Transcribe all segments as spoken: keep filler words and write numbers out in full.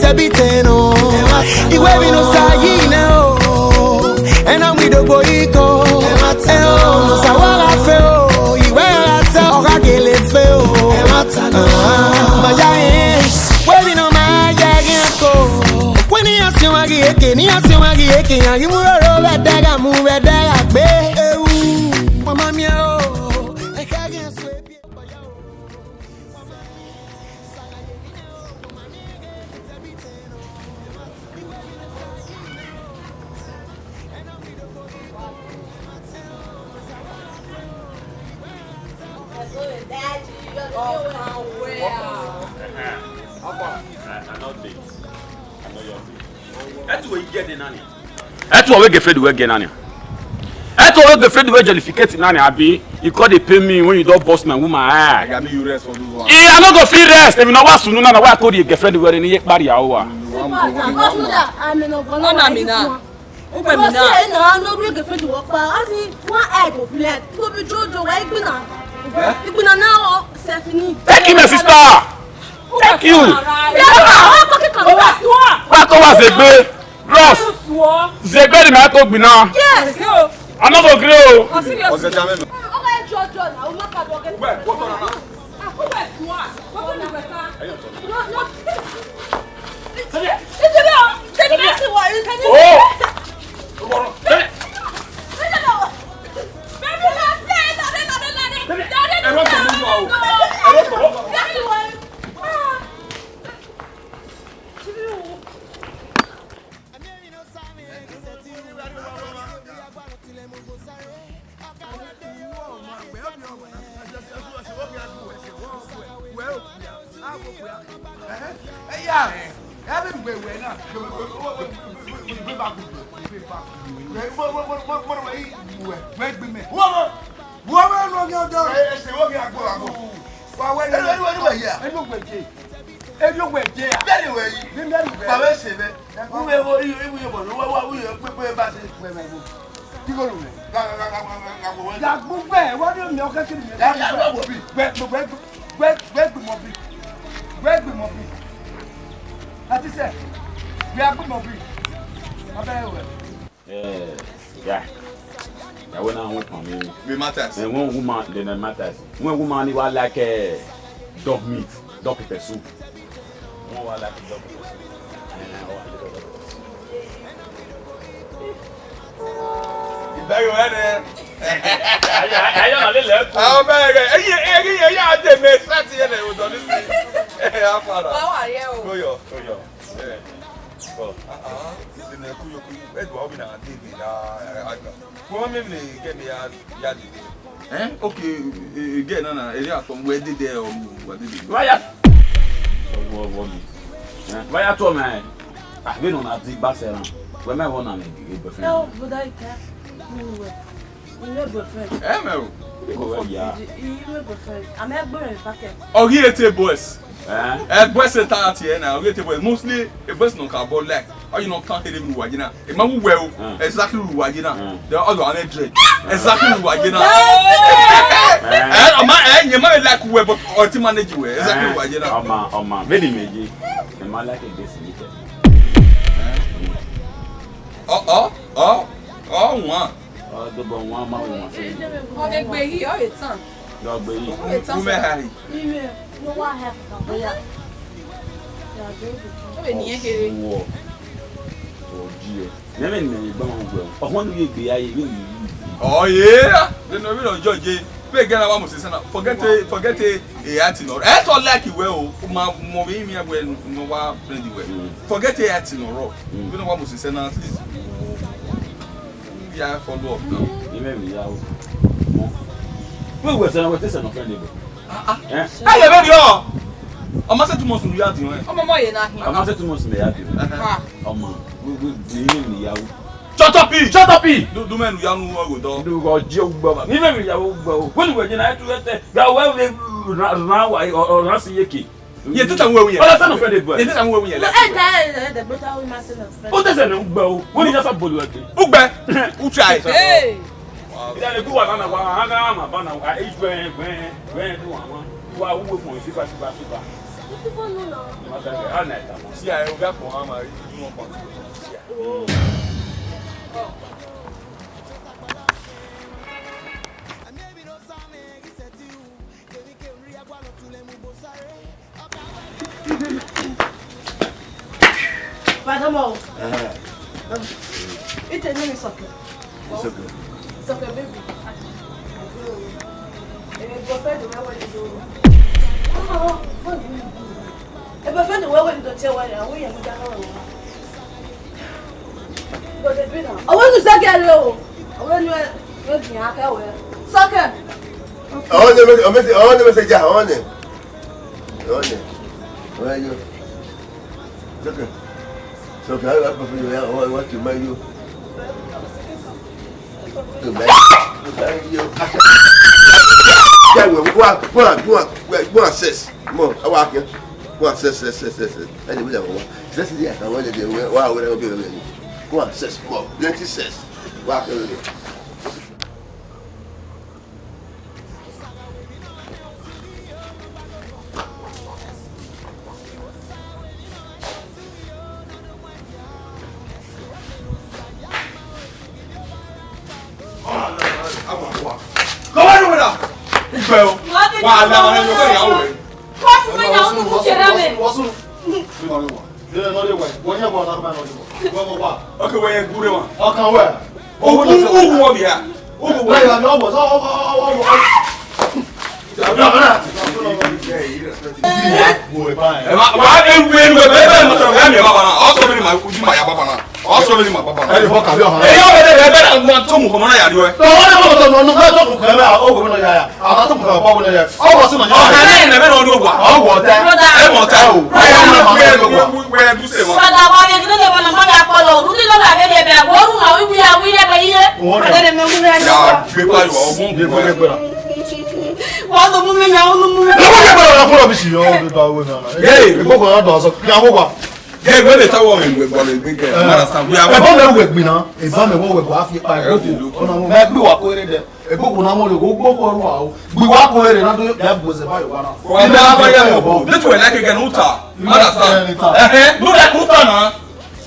Tẹbitẹn nọ, iwẹ vbene Osa yi nẹ o, ẹna mu idogbo iko, ẹna ne Osa wa gha fe o, iwẹ gha sẹ ọ gha gele fe o. Ma ya rẹn, wẹ vbene ọ ma ya ghian ko, wẹ ne iran siẹn ọmwa ghi eke, ne iran siẹn ọmwa ghi eke, iran ghi mu roro vbe ẹdẹ gha mu vbe ẹdẹ gha gbe. Ewu, wa ma miẹn o, ẹkẹ ghian so ebi. Ẹtu wẹ girlfriend wẹ gie na nia. Ẹtu wẹ girlfriend wẹ jollificate na nia, abi? You come dey pay me when you don burst my woman eye. Gami, you rest for those ones. Eh, I no go fit rest. Emwi ne ọ wa sunu na, na wa ko rhie girlfriend wẹ rre ne I ye kpa rria ua. Ọna mi na. Ugbe mi na. Wọ́n sì ẹ̀ náà ló gbé gẹ̀fẹ́ jù wọ́n pa. Á sì wọ́n ẹ̀ kò filẹ̀. Tó bí jójo wá ìgbìnà. Ìgbìnà náà ọ̀ sẹ́fìnì. Thank you, my sister. Thank you. Yàrá àwọn akọ́kẹ́ kan wà. Wa ko wa zegbe. Bros. Zegbe ni ma ko gbina. Yes. I no go gree o. Ọ̀sìn yóò sì. Ọ̀gá ẹ̀ jọjọ náà, ó má kà bọ̀ gẹ́gẹ́. Wait, what's on now? Wa wẹ ne enu wẹ ye a? Enu wẹ ye a? Bẹ́ẹ̀ ni wẹ yi. Bàbá ẹ ṣe bẹ́ẹ̀. Wúwo ewo, iye, iye, iye, bọ̀ ló wá, wá, wúwo, pé, pé, bá ṣe. Wẹ, wẹ, wẹ. Kí ló rù rẹ̀? Ga, ga, ga, ga, ga, ga, ga, ga, ga, ga. Yàgbọ́n gbẹ, wọ́n ní omi ọkẹ́ kí ni? Yà, yà, yà, wọ̀ bí. Gbẹ, gbẹ, gbẹ, gbẹ, gbẹ gbìmọ̀ bí. Gbẹ gbìmọ̀ bí. Àti sẹ́, gbẹ gbìmọ̀ bí. Abẹ́ wẹ̀. Eh, yeah. Ìyàwó náà wọ́n pọ̀ mí. Bí matters. Eh, one woman, they no matters. One woman, he was like, eh, dog meat, dog pepper soup. Wọ́n wá láti dọ́kítọ̀ sí. Ìbẹ̀rù rẹ nẹ. Ayé, ayé ọ̀nà lè lẹ́kùn. Àwọn bẹ́ẹ̀ rẹ̀, ẹyẹ, ẹyẹ, ẹyẹ, adé mi, sátì yẹn lè wò dọ̀ nísìnyí. Ẹ á fara. Báwa yẹ o. Kóyọ̀. Kóyọ̀. Bẹ́ẹ̀. Bọ̀. Ah, ah. Ìdènà ẹ̀kú yòókù. Ẹ dùn àwọn mi náà dé ìdè náà, àgbà. Wọ́n mí mi kẹ́ mi ya, ya dìde. Eh? Okay, eh, eh, girl nana, area from where did they, um, what did they? Why ya? What, what, what? Eh? Why ya told me? Ah, we don't have the bus around. Where my one and the boyfriend? No, but I can't. Anyway, you know boyfriend. Eh, man. Go where ya. You know boyfriend. I'm not going to pack it. Oh, he ate boys. Eh? Eh, boys say that here now. He ate boys. Mostly, a boys no car, but like, oh, you know, can't tell him who I, you know. Ẹ ma wu wẹ o. Mm. Exactly who I, you know. Mm. The other one, dread. Exactly who I, you know. Mm. Eh, ọmọ, eh, you might like who, but ulti manage who. Exactly who I, you know. Ọmọ, ọmọ, many meji. Ẹ ma like this meeting. Oh, oh, oh, oh, one. Ọ dọbọ wọn a ma wọn se. Ọ vbe gbe yi, ọ vbe tan. Dọgbe yi. Ọ vbe tan. Ume ha yi. Ire, no wa help na, oya. Ọ vbe niẹn kere. Wọ. Ọ die. Nẹmẹ ni mẹ gba wọn gbẹ. Ọhọn nu ye gbe ya ye, ye, ye, ye. Oh, yeah. Then we don't judge. Pe gẹ na wa mo se sana. Forget it, forget it. E ati nọ. E so like we o. Ma mo mi mi we no wa friend we. Mm. Forget e ati nọ ro. Mm. We no wa mo se sana, please. We are follow up now. Ime mi ya o. Mo. We we sana, we te sana friend we. Ah, ah. Eh? Aye, very o. Ọmọ se two months nu ya di wọn. Ọmọ mọ ye na hin. Ọmọ se two months me ya di. Ah. Ọmọ. We, we, ime mi ya o. Shut up, e! Shut up, e! Du, du mẹ nu ya nu ọgho dọ. Du gọ je ugbo ba. Ime mi ya o gbo. We nu we je na tu ete. Ga we we na, na wa, o, o, na si yeke. Ye tita mu wẹ wu yẹn. Ọlọ sẹnu fẹ de bọ. Ye tita mu wẹ wu yẹn. Ẹ da ẹ ẹ dẹ gbẹta wi ma sẹnu fẹ. O tẹsẹ ne ugbẹ o. Wọ́n ní yasa bolu ẹgbẹ. Ugbẹ. U try. Hey. Ìdá lè kú wà lánàá wa, àgá àmà bá náà, ẹ gbẹ gbẹ gbẹ dùn àwọn. Wa wúwo fún ìsípa sípa sípa. Usi fo nu na. Ma da ge, a na eta ma. Si a, e ga ko ha ma, i ju wọn pa. Si a. Madam, oh. Uh-huh. It is not okay. It's okay. It's okay, baby. Eh, boyfriend, the way you do. Oh, what do you do? Eh, boyfriend, the way you do, tell what I want you to do. Ọwẹ nu sẹkẹ rre o. Ọwẹ nu ẹ nu ẹgbin akẹ wẹ. Sọkẹ. Ọwọ ne mẹ, ọwọ ne mẹ sẹ ja, ọwọ ne. Ọwọ ne. Ọwọ yo. Sọkẹ. Sọkẹ, ayo, ayo, ayo, ayo, ayo, ayo. Ayo, ayo, ayo. Ayo, ayo, ayo. Mo, awa kẹ. Go and sex, sex, sex, sex, sex. Ẹni mi lẹ wọ wa. Sex ni a wọ lẹ de wẹ wa wẹ lẹ obi wẹ ni. Go and sex more, plenty sex. Wa kẹ lẹ. Kọ wá ní wẹ̀dà. Ìgbẹ́ o. Wà á la ọ̀rẹ́ yóò fẹ́ ìyàwó rẹ̀. Wọ́n ti fẹ́ ìyàwó mi kú ṣe rẹ́ mi. Wọ́n sùn. Wọ́n sùn. Ọkẹ wẹ yẹn gure wa. Ọkàn wẹ. Ogun ogun wọ bia. Ogun wẹ. Wẹ yọ ni ọwọ sọ ọwọ ọwọ ọwọ. Ẹ ma wa ẹ wẹ ẹ wẹ ẹ bẹ mọ sọ ẹ mi baba na. Ọ sọ mi ni ma uju ma ya baba na. Ọ sọ mi ni ma baba na. Ẹ yọ bẹ bẹ bẹ na ma tó mu kọ mọ na ya ri wẹ. Ọwọ́ ni mo tọ̀ nù ọ̀nù bẹ́ẹ̀ tó kù kẹ́mẹ́ ọ̀gbọ̀n náà yáyà. Àwọn tó kù kẹ́mẹ́ ọ̀gbọ̀n náà yáyà. Ọwọ́ sí màá yáyà. Ọ̀gá náà yẹn lẹ́mẹ̀rẹ̀ ọdún wa. Ọwọ́ tẹ́. Brother. Ẹ mọ̀ tẹ́ o. Ẹ mọ̀ tẹ́ o. Brother, wa ni gidi le bana mama kpọlọ. Rudi lo la bebe be. Wo ru ma wi wi ya wi le be iye. Ade le me wu ne. Ya, gbé pa yọ, ọgbọ́n. Gbé pa yọ. Wa do mu mi, ya unu mu mi. Lọ́wọ́ yẹ gbọ́dọ̀ lọ fún ọ̀bí sí yọ, ó lè bá owó náà. Yé, ìgbókòó náà dọ̀ ọ́ sọ, kí a wó wa. Gẹ wẹ bẹ tawo mẹ wẹ gbọlẹ gbe gẹ. Mara sa we are. Eba mẹ wẹ gbin na, eba mẹ wẹ wẹ gba fi pa ebo. Ona mo mẹ gbe wa ko ere dẹ. Ebo ko na mo le go gbo ko ru wa o. Gbe wa ko ere na do ya gbo ze ba yo wa na. Wa na ba ya mo. This way like again uta. Mara sa. Eh eh. No like uta na.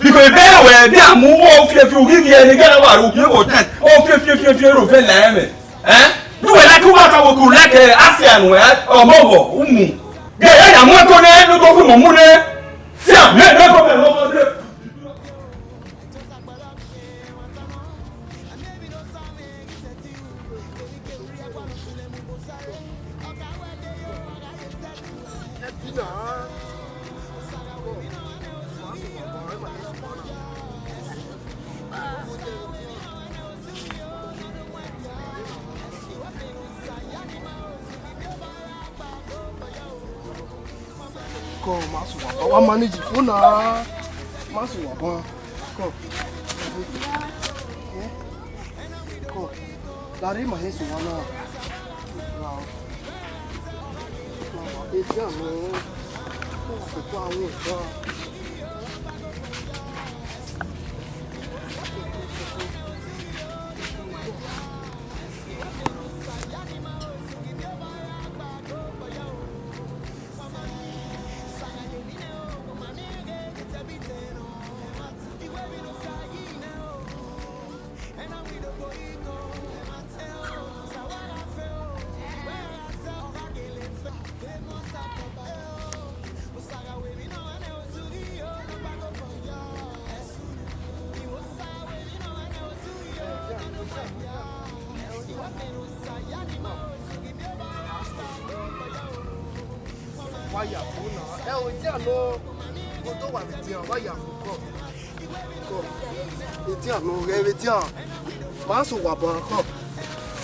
Because be we be amu wo fi fi ughi ye ni gẹ wa ru ye wo ten. O fi fi fi fi ro fe la eme. Eh? You were like you want to go like eh, Asian we ọmọ wọ umu. Gẹ ya ya mu ẹko nẹ, ló tó fún mọ mú nẹ. See am, make no problem, no problem. Come, ma sẹ uwa ban, wa manage phone na. Ma sẹ uwa ban. Come. Eh? Come. Larre ma he sẹ uwa na. Wow. Edia nọ. Ọkpẹkpa wẹ ọkpa. Wa ya fo na. Ẹ o, edia nọ. Mo do wa vbe edian, wa ya fo kọ. Kọ. Edian nọ, ghẹ vbe edian. Ma sẹ uwa ban kọ.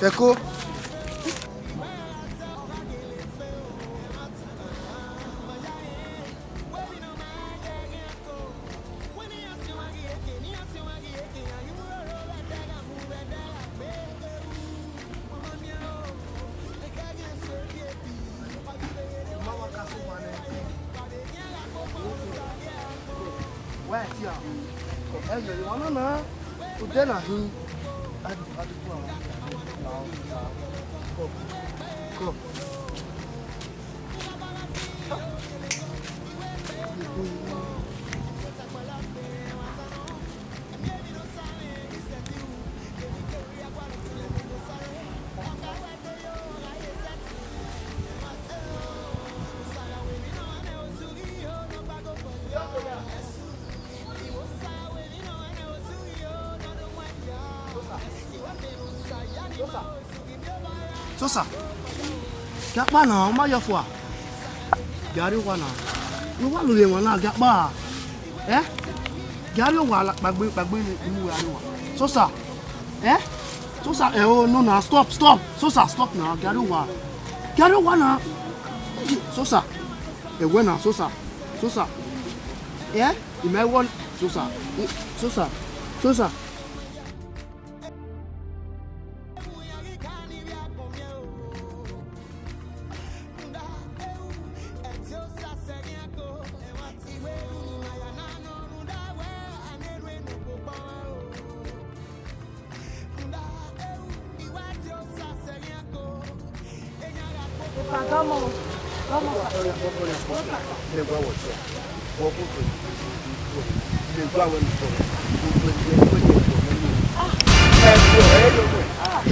Ẹko. Wa tie. Ẹ yẹ, ẹ wa na na. Odẹ na hin. Adu, adu, kọ. Kọ. Kọ. Sosa, gie akpa na, ọ ma yọ fua. Gie a rrie owa na. Ne uwa lele emwa na, gie akpa. Eh? Gie a rrie owa la kpagbe, kpagbe ne, ne uwa rrie owa. Sosa. Eh? Sosa, eh, oh, no na, stop, stop. Sosa, stop na, gie a rrie owa. Gie a rrie owa na. Sosa. Ẹwẹ na, Sosa. Sosa. Eh? Imẹ wọ Sosa. Sosa. Sosa.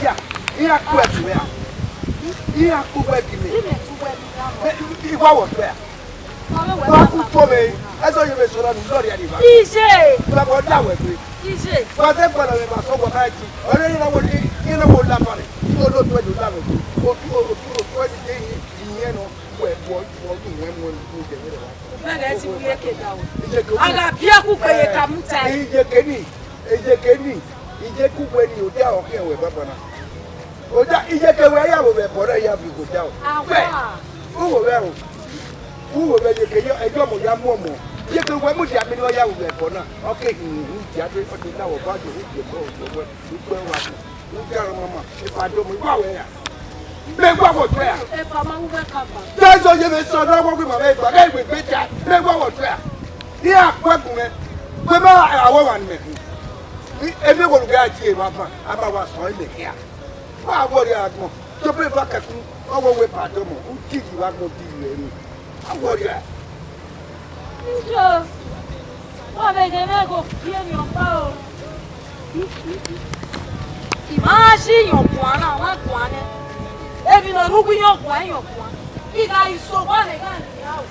Iya, iya, ku ẹtu ya. Iya, ku wẹ gi mẹ. Iwa wọ tuẹ a. Wa ku tuo mẹ. Ẹzọ ye mẹ sọrọ nu lọrriẹ ni va. Ije. Wa wọ da wẹ gbe. Ije. Wa de gbọdọ mẹ ba sọ wọ ma ji. Ọrẹ ni na wo ni, ni na wo la fare. Olo tuẹ do da wẹ gbe. Otu, otu, otu ẹni de ni, iyẹn nọ. Wẹ, wọ, wọ, wẹ, wẹ, wẹ, wẹ, wẹ. Mẹ ghẹ ti wẹ ke da o. Ije ke. Agha biẹ ku gbe ye ka mu ta. Ije ke ni. Iyeke ni, iyeke uwẹ ni, odia ọ khian wẹ banbanna. Odia, iyeke wẹ ya vbe ẹbọ na ya vbe igho dia o. Awa. Fẹ, u wo vbe o. U wo vbe iyeke yọ, ẹyọ ọmọ ya mu ọmọ. Iyeke wẹ mudia mi ne ọ ya vbe ẹbọ na. Ọ ke hin hin dia de, ọ de na wọ ba do, u de bọ, u de wẹ, u kpẹ wa. U de arọ mama, epa do mu, wa wẹ ya. Mẹ wa wọ tuẹ a. Epa ma wu wẹ ka ba. Jesu ye vbe sọ na wọ gbe ma vbe gba, ghẹ wẹ gbe ta, mẹ wa wọ tuẹ a. Iran ku ẹkun mwẹ, wẹ ma awọ wa ni mẹ khin. Emwi wo ru gha tie evba ban, a ma wa sọn imẹ khian. Wa wọrri agbọn, Job eva kẹkun, ọ wẹ wẹ ba dọmọ, u diri vbe agbọn diri rẹ ni. A wọrri a. Ijo, wa vbe ghe mwẹ ghe ovbi emwi ọkpa o. I ma gha si iyọnguan na, wa guan nẹ. Emwi ne ọ rre uwu iyọnguan, iyọnguan. I gha i so owa mwẹ gha nian o.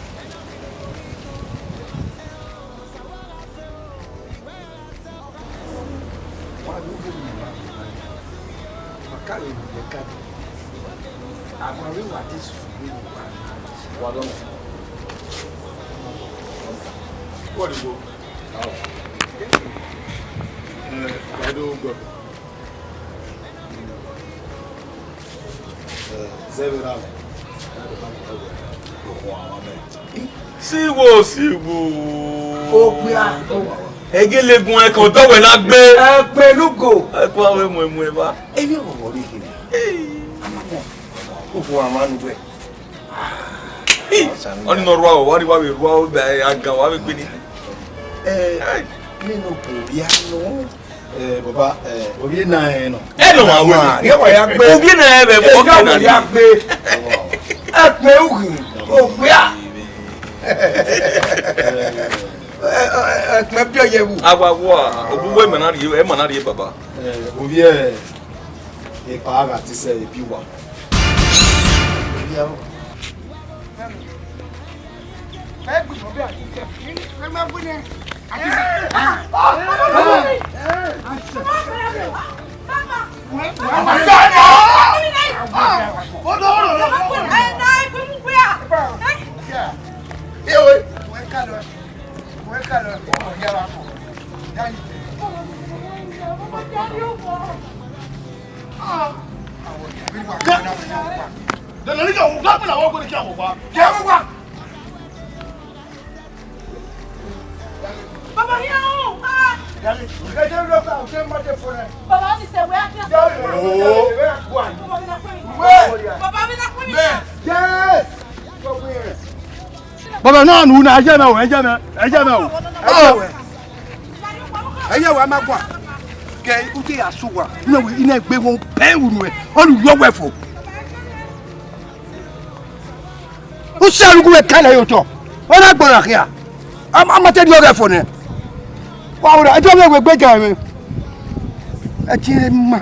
Siwo, siwo. Okpia. Egele gun ẹkan dọwẹ na gbe. Ẹgbẹnugo. Ẹkọ avbe muẹn muẹn ba. Emwi ọghọghọ rre gele. Okhuo a ma nu wẹ. Ọni nọ rua o, wa rri wa vbe rua o, agan wa vbe gbe ni. Ẹ, nene okhuo rhia nọ. Eh, baba, eh, ovie na ẹ nọ. Ẹ nọ ma wẹ. Ye wa ya gbe. Ovie na ẹ vẹ, ovie na ya gbe. Ẹ pe uhi, ogbia. Ẹ pe bi oye wu. Awa wa, obu we ma na rhie, ẹ ma na rhie baba. Eh, ovie, e pa gha ti sẹ e bi wa. Ovie o. Baba, here o, ah. Baba, mi sẹ wẹ a. Oh. Baba, mi na kue mi. Baba, mi na kue mi. Yes. Baba, na nu na, ẹ jẹ mẹ o, ẹ jẹ mẹ, ẹ jẹ mẹ o. Ẹ jẹ wẹ. Ẹ jẹ wẹ, a ma gua. Kẹ, u te ya sẹ uwa. Nẹ wẹ, i na gbe wọn pẹ unu ẹ. Ọ nu yọ wẹ fo. U sẹ ru gu wẹ kalẹ ye otọ. Ọ na gbọra khian. A ma, a ma te rhie ọghẹ fo nẹ. Wa wẹ, ẹ jọ wẹ wẹ gbe ja mwẹ. Ẹ tie ma.